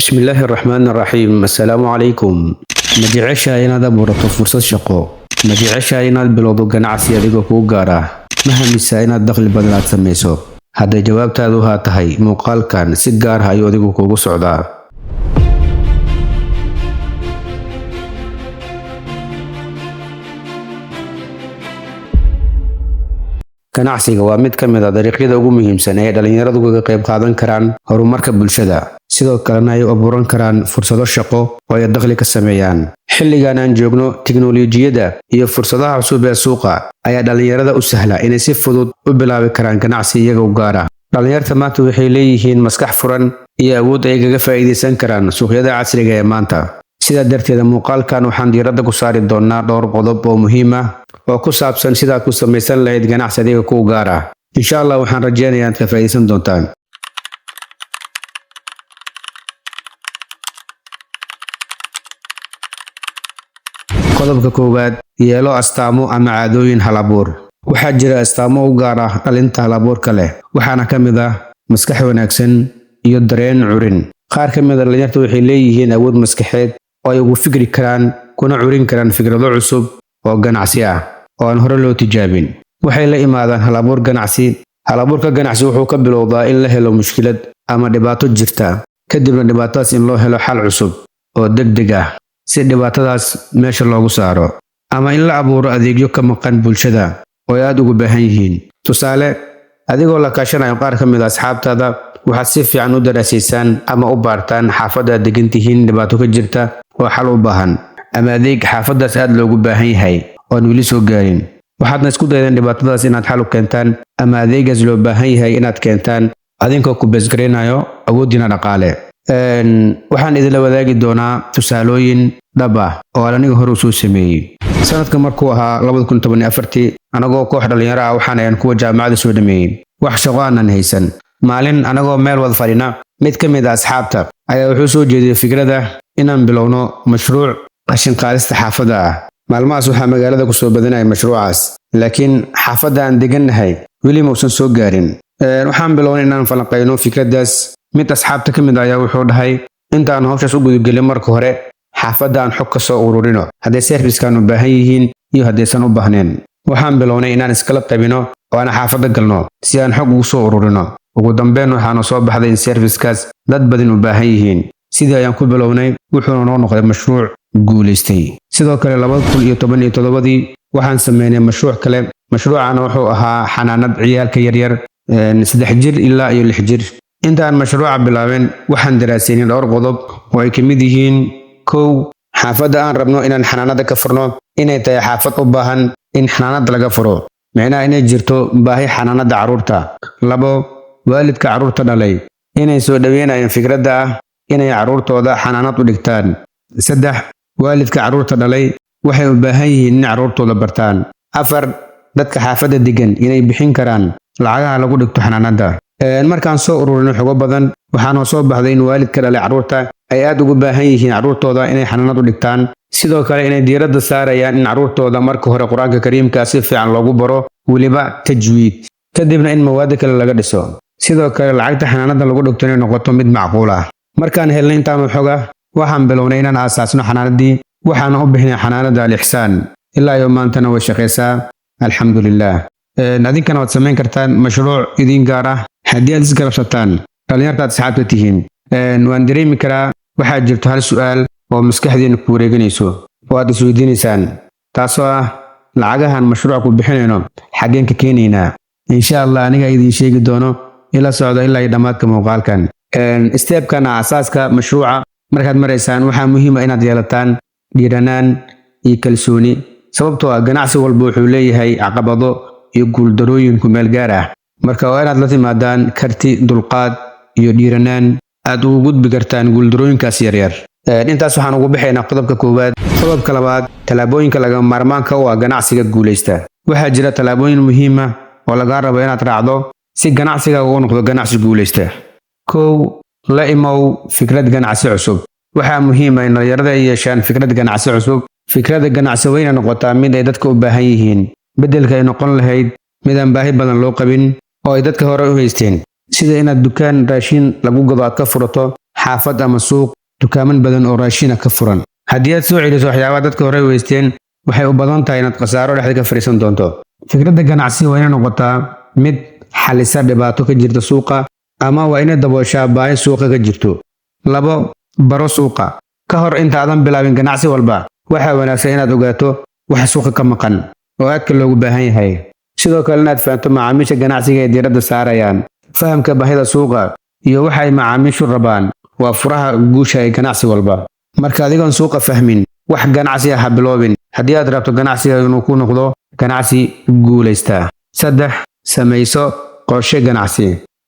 Bismillaahi raxmaani raxiim. Assalaamu calaykum. Ma jeceshahay inaad abuurato fursad shaqo? Ma jeceshahay inaad bilowdo ganacsi adigoo kuu gaar ah? Ma hamisaa inaad dakhli badan aad samayso? Hadday jawaabtaadu haa tahay, muuqaalkan si gaar ah ayuu adigu kuugu socdaa. Ganacsiga waa mid ka mid ah dariiqyada ugu muhiimsan ee dhalinyaradu kaga qayb qaadan karaan horumarka bulshada, sidoo kalena ay u abuuran karaan fursado shaqo oo ay dakhli ka sameeyaan. Xilligan aan joogno, tiknoolajiyadda iyo fursadaha cusub ee suuqa ayaa dhalinyarada u sahla inay si fudud u bilaabi karaan ganacsi iyaga u gaar ah. Dhalinyarta maanta waxay leeyihiin maskax furan iyo awood ay kaga faa'iidaysan karaan suuqyada casriga ee maanta. Sidaa darteed, muuqaalkan waxaan diiradda ku saari doonaa dhowr qodob oo muhiim ah oo ku saabsan sidaad ku samaysan lahayd ganacsi adiga kuu gaar ah. Insha Allah waxaan rajeynayaa inaad ka faa'iidaysan doontaan. Qodobka koowaad: yeelo astaamo ama caadooyin hal-abuur. Waxaa jira astaamo u gaar ah dhalinta hal-abuurka leh, waxaana ka mid ah maskax wanaagsan iyo dareen curin. Qaar ka mid ah dhalinyarta waxay leeyihiin awood maskaxeed oo ay ugu fikri karaan kuna curin karaan fikrado cusub oo ganacsi ah oo aan hore loo tijaabin. Waxay la imaadaan hal-abuur ganacsi. Hal-abuurka ganacsi wuxuu ka bilowdaa in la helo mushkilad ama dhibaato jirta, kadibna dhibaatadaas in loo helo xal cusub oo degdeg ah si dhibaatadaas meesha loogu saaro, ama in la abuuro adeegyo ka maqan bulshada oo ay aad ugu baahan yihiin. Tusaale, adigoo la kaashanayo qaar ka mid ah asxaabtaada, waxaad si fiican u daraasaysaan ama u baartaan xaafadda aad degan tihiin dhibaato ka jirta oo xal u baahan, ama adeeg xaafaddaas aad loogu baahan yahay oo aan weli soo gaarin. Waxaadna isku daydaan dhibaatadaas inaad xal u keentaan ama adeegaas loo baahan yahay inaad keentaan, adinkoo ku beesgaraynayo awooddiina dhaqaale. Waxaan idinla wadaagi doonaa tusaalooyin dhab ah oo aan aniga hore usoo sameeyey. Sanadka markuu ahaa 2014, anagoo koox dhalinyaro ah waxaan ahan kuwa jaamacadda soo dhameeyey, wax shaqo aanan haysan. Maalin anagoo meel wada fadhina, mid ka mid ah asxaabta ayaa wuxuu soo jeediyey fikradda inaan bilowno mashruuc qashin qaadista xaafadda ah. Maalmahaas waxaa magaalada kusoo badanaya mashruucaas, laakiin xaafadda aan degannahay weli mausan soo gaarin. Waxaan bilownay inaan falanqeyno fikraddaas. Mid asxaabta ka mid ah ayaa wuxuu dhahay, intaan hawshaas u gudagelin, marka hore xaafadda aan xog ka soo ururino, hadday service-kan u baahan yihiin iyo haddaysan u baahnayn. Waxaan bilownay inaan iskala qabino oo aan xaafadda galno si aan xog ugu soo ururino. Ugu dambeyn waxaanu soo baxday in service-kaas dad badan u baahan yihiin. Sidii ayaan ku bilownay, wuxuuna noo noqday mashruuc guulaystay. Sidoo kale 2017-dii waxaan sameynay mashruuc kale. Mashruucana wuxuu ahaa xanaanad ciyaalka yaryar, 3 jir ilaa iyo 6 jir. Intaan mashruuca bilaabin, waxaan daraasaynay dhowr qodob oo ay ka mid yihiin: kow, xaafadda aan rabno inaan xanaanada ka furno inay tahay xaafad u baahan in xanaanada laga furo, micnaha inay jirto baahi xanaanada carruurta. Labo, waalidka carruurta dhalay inay soo dhaweynayaan fikradda ah inay carruurtooda xanaanad u dhigtaan. Saddex, waalidka carruurta dhalay waxay u baahan yihiin in carruurtooda bartaan. Afar, dadka xaafadda degan inay bixin karaan lacagaha lagu dhigto xanaanada. Markaan soo ururinay xogo badan, waxaana soo baxday in waalidka dhalay carruurta ay aad ugu baahan yihiin carruurtooda inay xanaanad u dhigtaan. Sidoo kale inay diiradda saarayaan in carruurtooda marka hore Qur-aanka Kariimka si fiican loogu baro, weliba tajwiid, kadibna in mawaado kale laga dhiso. Sidoo kale lacagta xanaanada lagu dhigto inay noqoto mid macquul ah. Markaan helnay intaanu xoga, waxaan bilownay inaan aasaasno xanaanadii, waxaana u bixinay xanaanada Al-Ixsaan. Ilaa iyo maantana way shaqaysaa, alxamdulilah. Adinkana waad samayn kartaan mashruuc idiin gaar ah haddii aad isgarabsataan dhalinyarta aad asxaabta tihiin. Waan dareemi karaa waxaa jirto hal su'aal oo maskaxdiina ku wareeganayso oo aad isweydiinaysaan, taasoo ah: lacagahan mashruuc ku bixinayno xaggeen ka keenaynaa? Insha Allah aniga idiin sheegi doono, ila socda ilaa iyo dhammaadka muuqaalkan. Step-kana asaaska mashruuca markaad maraysaan, waxaa muhiim ah inaad yeelataan dhiiranaan iyo kalsooni, sababtoo ah ganacsi walba wuxuu leeyahay caqabado iyo guuldarooyin ku meel gaar ah. Marka waa inaad la timaadaan karti, dulqaad iyo dhiiranaan aad ugu gudbi kartaan guuldarooyinkaas yaryar. Intaas waxaan ugu baxaynaa qodobka koowaad. Qodobka labaad: tallaabooyinka lagama maarmaanka u ah ganacsiga guulaysta. Waxaa jira tallaabooyin muhiim ah oo lagaa rabo inaad raacdo si ganacsigaaga u noqdo ganacsi guulaysta. Kow, la imow fikrad ganacsi cusub. Waxaa muhiim ah in dhalinyarada ay yeeshaan fikrad ganacsi cusub. Fikradda ganacsi wayna noqotaa mid ay dadka u baahan yihiin, beddelka ay noqon lahayd mid aan baahi badan loo qabin oo ay dadka hore u haysteen, sida inaad dukaan raashin lagu gado aad ka furato. Xaafad ama suuq dukaaman badan oo raashina ka furan. Haddii aad soo celiso waxyaabaha dadka horey weysteen, waxay u badan tahay inaad khasaaro dhexda ka fariisan doonto. Fikradda ganacsi waa inay noqotaa mid xalisa dhibaato ka jirta suuqa ama waa inay dabooshaa baahi suuqa ka jirto. 2, baro suuqa. Ka hor intaadan bilaabin ganacsi walba, waxaa wanaagsan inaad ogaato waxa suuqa ka maqan oo aadka loogu baahan yahay, sidoo kale inaad fahanto macaamiisha ganacsiga ay diiradda saarayaan. Fahamka baahida suuqa iyo waxa ay macaamiishu rabaan waa furaha guusha ee ganacsi walba. Marka adigoon suuqa fahmin, wax ganacsi ah ha biloobin haddii aad rabto ganacsiga inuu ku noqdo ganacsi guulaysta. 3, samayso qorshe ganacsi.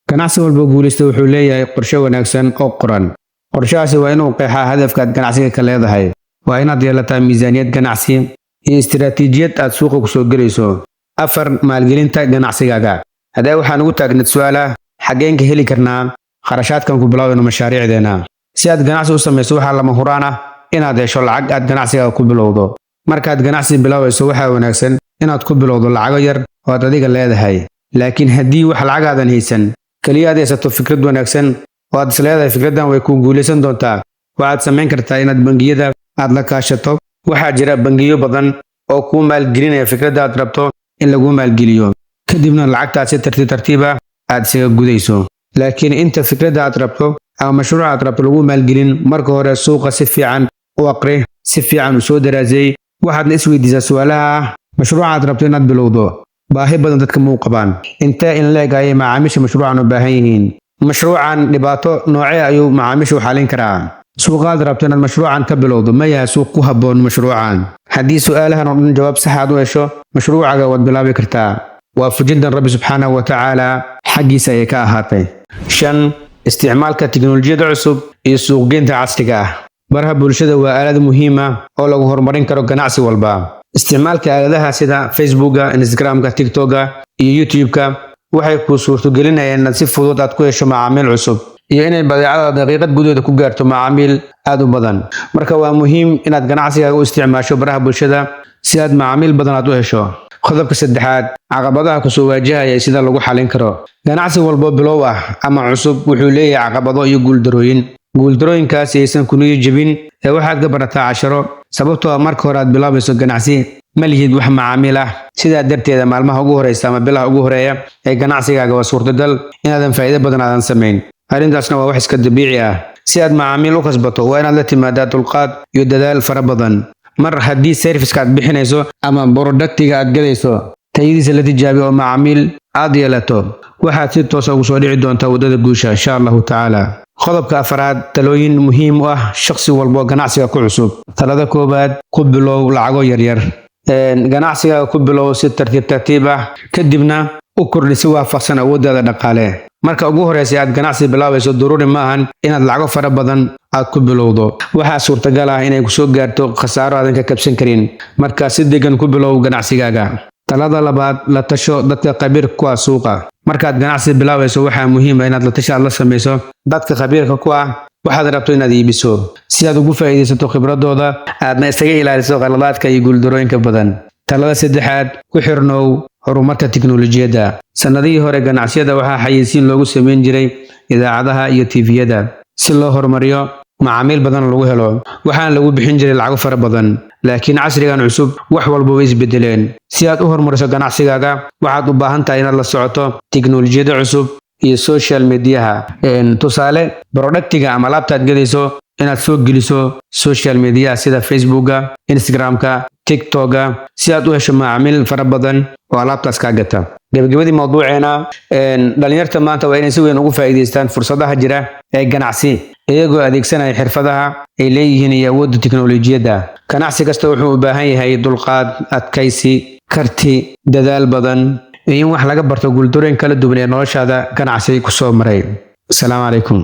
Ganacsi walba guulaysta wuxuu leeyahay qorshe wanaagsan oo qoran. Qorshahaasi waa inuu qeexaa hadafka aad ganacsiga ka leedahay. Waa inaad yeelataa miisaaniyad ganacsi iyo istiraatiijiyad aad suuqa kusoo gelayso. 4, maalgelinta ganacsigaaga. Haddee waxaan ugu taagneed su-aal ah: xaggeen ka heli karnaa kharashaadkan ku bilaabayno mashaariicdeena? Si aad ganacsi u samayso, waxaa lama huraan ah inaad hesho lacag aad ganacsigaaga ku bilowdo. Markaad ganacsi bilaabayso, waxaa wanaagsan inaad ku bilowdo lacago yar oo aad adiga leedahay. Laakiin haddii wax lacagaadan haysan, keliya aad haysato fikrad wanaagsan oo aad is leedahay fikraddan way ku guulaysan doontaa, waxaad samayn kartaa inaad bangiyada aad la kaashato. Waxaa jira bangiyo badan oo kuu maalgelinaya fikradda aad rabto in laguu maalgeliyo, kadibna lacagtaad si tartiib tartiib ah aad isaga gudayso. Laakiin inta fikradda aad rabto ama mashruuca aad rabto lagu maalgelin, marka hore suuqa si fiican u aqri, si fiican u soo daraaseey. Waxaadna isweydiisaa su-aalaha ah: mashruuca aad rabto inaad bilowdo baahi badan dadka ma u qabaan? Intee in leeg ayay macaamiisha mashruucan u baahan yihiin? Mashruucan dhibaato noocee ayuu macaamiisha u xalin karaa? Suuqa aad rabto inaad mashruucan ka bilowdo ma yahay suuq ku habboon mashruucan? Haddii su-aalahan oo dhan jawaab sax aad u hesho, mashruucaga waad bilaabi kartaa. Waafajintan Rabbi subxaanahu wa tacaala xaggiisa ayay ka ahaatay. 5, isticmaalka tiknolojiyadda cusub iyo suuqgeynta casriga ah. Baraha bulshada waa aalad muhiim ah oo lagu horumarin karo ganacsi walba. Isticmaalka aaladaha sida Facebooka, Instagramka, TikToka iyo YouTube-ka waxay kuu suurtogelinayaan inaad si fudud aad ku hesho macaamiil cusub iyo inay badeecada daqiiqad gudaheeda ku gaarto macaamiil aad u badan. Marka waa muhiim inaad ganacsigaaga u isticmaasho baraha bulshada si aad macaamiil badan aad u hesho. Qodobka saddexaad, caqabadaha kusoo waajahaya, sida lagu xalin karo. Ganacsi walbo bilow ah ama cusub wuxuu leeyahay caqabado iyo guuldarooyin. Guuldarooyinkaas aysan ku niyo jebin ee waxaad ka barataa casharo, sababtoo ah marka hore aad bilaabayso ganacsi ma lihid wax macaamiil ah. Sidaa darteeda, maalmaha ugu horeysa ama bilaha ugu horeeya ee ganacsigaaga waa suurtagal inaadan faa'iido badan aadan samayn. Arrintaasna waa wax iska dabiici ah. Si aad macaamiil u kasbato, waa inaad la timaadaa dulqaad iyo dadaal fara badan. Mar haddii serviceka aad bixinayso ama productiga aad gadayso tayadiisa la tijaabiyo oo macaamiil aad yeelato, waxaad si toosa ugu soo dhici doontaa waddada guusha, insha Allahu tacaala. Qodobka afaraad, talooyin muhiim u ah shaqsi walbo ganacsiga ku cusub. Talada koowaad, ku bilow lacago yaryar. Ganacsiga ku bilow si tartiib tartiib ah, kadibna u kordhi si waafaqsan awooddaada dhaqaale. Marka ugu horeysa aad ganacsi bilaabayso, daruuri ma ahan inaad lacago fara badan aad ku bilowdo. Waxaa suurtagal ah inay kusoo gaarto khasaaro aadan ka kabsan karin. Marka si degan ku bilow ganacsigaaga. Talada labaad, la tasho dadka khabiirka ku ah suuqa. Markaad ganacsi bilaabayso, waxaa muhiim ah inaad la tashi aad la samayso dadka khabiirka ku ah waxaad rabto inaad iibiso, si aad ugu faa'iidaysato khibradooda, aadna isaga ilaaliso qaladaadka iyo guuldarooyinka badan. Talada saddexaad, ku xirnow horumarka tiknolojiyadda. Sannadihii hore, ganacsiyada waxaa xayeysiin loogu samayn jiray idaacadaha iyo TV-yada si loo horumariyo macaamiil badan lagu helo, waxaana lagu bixin jiray lacago fara badan. Laakiin casrigan cusub wax walba way isbedeleen. Si aad u horumariso ganacsigaaga, waxaad u baahan tahay inaad la socoto tiknolojiyadda cusub iyo social mediaha. Tusaale, productiga ama alaabta aad gadayso inaad soo geliso social mediaha sida Facebooka, Instagramka, TikToka, si aad u hesho macaamiil fara badan oo alaabtaas kaa gata. Gabagabadii mawduuceena, dhalinyarta maanta waa inay si weyn ugu faa'iidaystaan fursadaha jira ee ganacsi, iyagoo adeegsanaya xirfadaha ay leeyihiin iyo awoodda tiknolojiyadda. Ganacsi kasta wuxuu u baahan yahay dulqaad, adkaysi, karti, dadaal badan iyo in wax laga barto guuldarooyin kala duwan ee noloshaada ganacsi kusoo maray. Asalaamu calaykum.